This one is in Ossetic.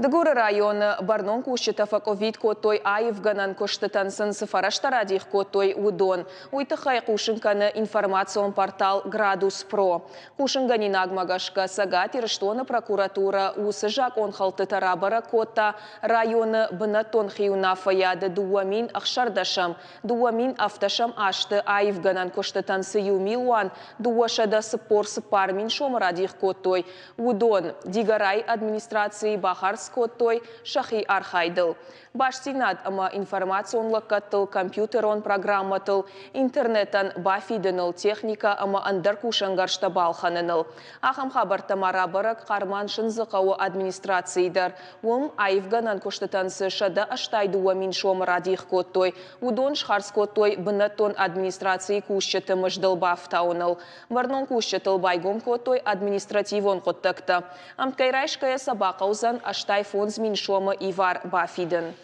Дыгуры районы бӕрнон кусджытӕ фӕкъуыввитт кодтой, аивгӕнӕн куыстытӕн сын цы фӕрӕзтӕ радих кодтой, уыдон. Уый тыххӕй хъусын кӕны информацион портал Градус Про. Хъусынгӕнинагмӕ гӕсгӕ, Цӕгат Ирыстоны прокуратурӕ уыцы закъонхӕлдтытӕ рабӕрӕг кодта районы бынӕттон хиуынаффӕйады 2016-ӕм, 2017-ӕм азты аивгӕнӕн куыстытӕн цы 1 244 000 сомы радих кодтой, Уыдон Дигорайы администрацийы бахардз кодтой сӕхи архайдыл. Бастдзинад ӕмӕ информацион лӕггӕдтыл, компьютерон программӕтыл, интернетӕн бафидыныл, техникӕ ӕмӕ ӕндӕр кусӕнгӕрзтӕ балхӕныныл. Ахӕм хабӕрттӕ ма рабӕрӕг Хъарман-Сындзыхъӕуы администрацийы дӕр. Уым аивгӕнӕн куыстытӕн цы 182 000 сомы радих кодтой, уыдон схардз кодтой бынӕттон администрацийы кусджыты мыздыл бафтауыныл. Бӕрнон кусджытыл байгом кодтой административон хъуыддӕгтӕ. Ӕмткӕй райсгӕйӕ сӕ бахъӕудзӕн 85 000 сомы ивар бафидын.